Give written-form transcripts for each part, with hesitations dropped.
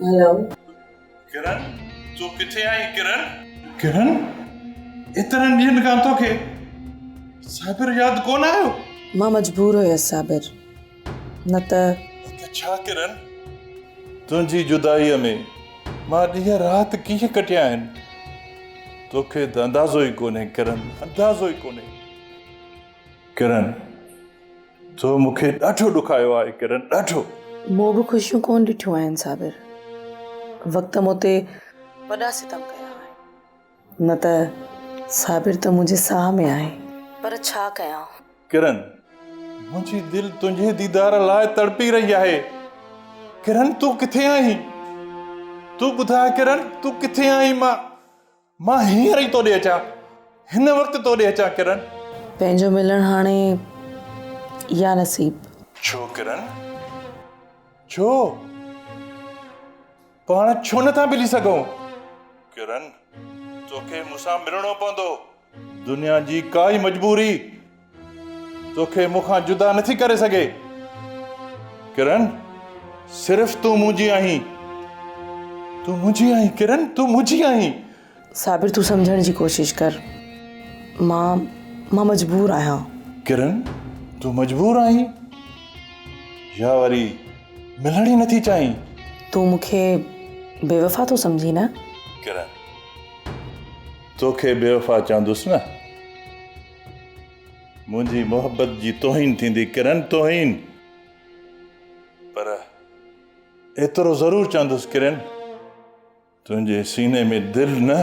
Hello. ڪرن تون ڪٿي آهين ڪرن. ڪرن ايترن ڏينهن کان توکي صابر ياد ڪونه آيو. مان مجبور هيس صابر نه ته. نه ته ڇا ڪرن تنهنجي جدائيء ۾ مان ڏينهن رات ڪيئن ڪٽيا آهن توکي ته اندازو ئي ڪونهي ڪرن اندازو ئي ڪونهي. ڪرن تو مون کي ڏاڍو ڏکايو آهي ڪرن ڏاڍو. مون به خوشيون ڪونه ڏٺيون آهن صابر. وقت مون تي وڏا ستم ڪيا آهن. نه ته صابر ته منهنجي ساهه ۾ آهي. پر ڇا ڪيان. ڪرن منهنجي دل تنهنجي ديدار لاء تڙپي رهي آهي. ڪرن تون ڪٿي آهين؟ تون ٻڌاء ڪرن تون ڪٿي آهين مان مان هينئر ئي تو ڏي اچان، هن وقت تو ڏي اچان ڪرن. پنهنجو ملڻ هاڻي يا نصيب. ڇو ڪرن؟ ڇو؟ پاڻ ڇو نٿا ملي سگهون؟ ڪرن، توکي مون سان ملڻو پوندو. دنيا جي ڪائي مجبوري توکي مون کان جدا نٿي ڪري سگهي. ڪرن، صرف تون منهنجي آهين. تون منهنجي آهين ڪرن، تون منهنجي آهين. صابر تون سمجهڻ جي ڪوشش ڪر. مان، مان مجبور آهيان. ڪرن، تون مجبور آهين يا وري ملڻ ئي نٿي چاهين؟ تون مون کي بيوفا ٿو سمجهين نه؟ ڪرن، توکي بيوفا چوندس نه. منهنجي محبت جي توهين ٿيندي ڪرن توهين. پر ايترو ضرور چوندس ڪرن تنهنجي سيني ۾ دل نه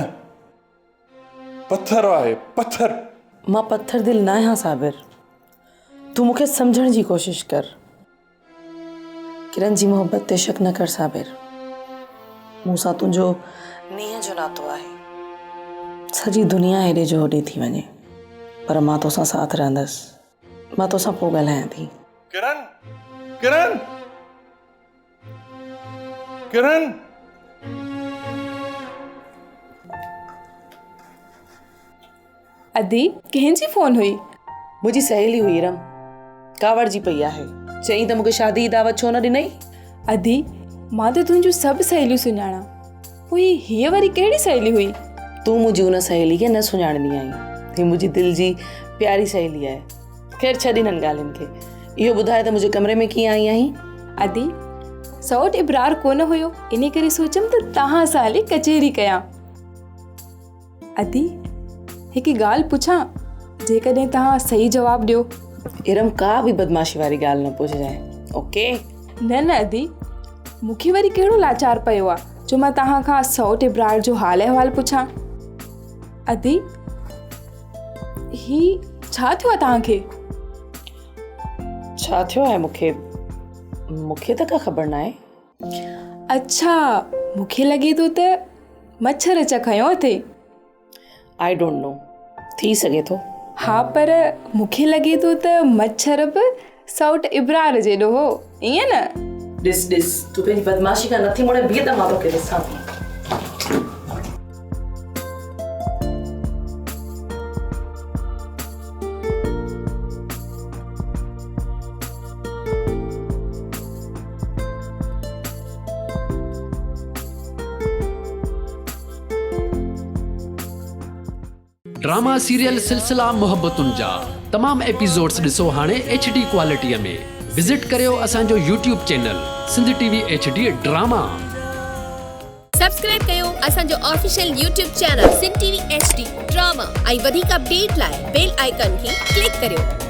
پٿر آهي پٿر. مان پٿر دل ناهيان صابر. تون مون کي سمجهڻ جي ڪوشش ڪر. ڪرن جي محبت تي شڪ نه ڪر صابر. مون سان تنهنجو نينهن جو ناتو آهي. سڄي دنيا هيڏي جو هوڏي ٿي وڃي پر مان توسان ساٿ رهندس. مان توسان پوء ڳالهايان ٿي. ڪرن! ڪرن! ڪرن! ادي ڪنهن جي فون هئي؟ منهنجي سهيلي هئي ارم. ڪاوڙجي پئي آهي. چيائين ته مون کي شادي جي دعوت ڇو نه ڏنئي؟ ادي مان ته تنهنجون سڀ سهيليون سڃاڻان. پوء هيء وري ڪهڙي سهيلي هئي؟ تون منهنجي ان سهيلي کي نه سڃاڻندي آهين. هيء منهنجي دل جي پياري سهيلي آهي. خير ڇڏ انهن ڳالهين کي. اهو ٻڌاء ته منهنجي ڪمري ۾ ڪيئن آئي آهين؟ ادي سئوٽ ابرار ڪونه هيو، انهي ڪري سوچيم ته توهان سان هلي ڪچهري ڪيان. ادي هڪ ڳالهه پڇان جيڪڏهن توهان صحيح جواب ڏيو. ارم ڪا به بدمعاشي واري ڳالهه نه پڇجانء اوڪي. نه نه ادي مون کي وري ڪهڙو لاچار پيو آ جو مان توهان کان سئوٽ ابرار جو حال احوال پڇان. ادي هي ڇا ٿيو آ توهان کي؟ ڇا ٿيو آهي مون کي؟ مون کي ته ڪا خبر ناهي. اڇا مون کي لڳي ٿو ته مڇر چڪ هنيو اٿئي. I don't know ٿي سگهي ٿو. ها پر مون کي لڳي ٿو ته مڇر به سئوٽ ابرار جيڏو هو ائين نه؟ ڏس ڏس تون پنهنجي بدمعاشي کان نٿي مڙين بيهه ته مان توکي ڏسان ٿي. ڊراما سيريل سلسلا محبتن جا تمام ايپيسوڊس ڏسو هاڻي ايڇ ڊي ڪوالٽي ۾ وزٽ ڪريو اسان جو YouTube channel Sindh T V H D drama. Subscribe ڪيو اسان جو official YouTube channel Sindh T V H D drama ۽ وڌيڪ اپڊيٽ لاء بيل آئيڪان کي ڪلڪ ڪريو.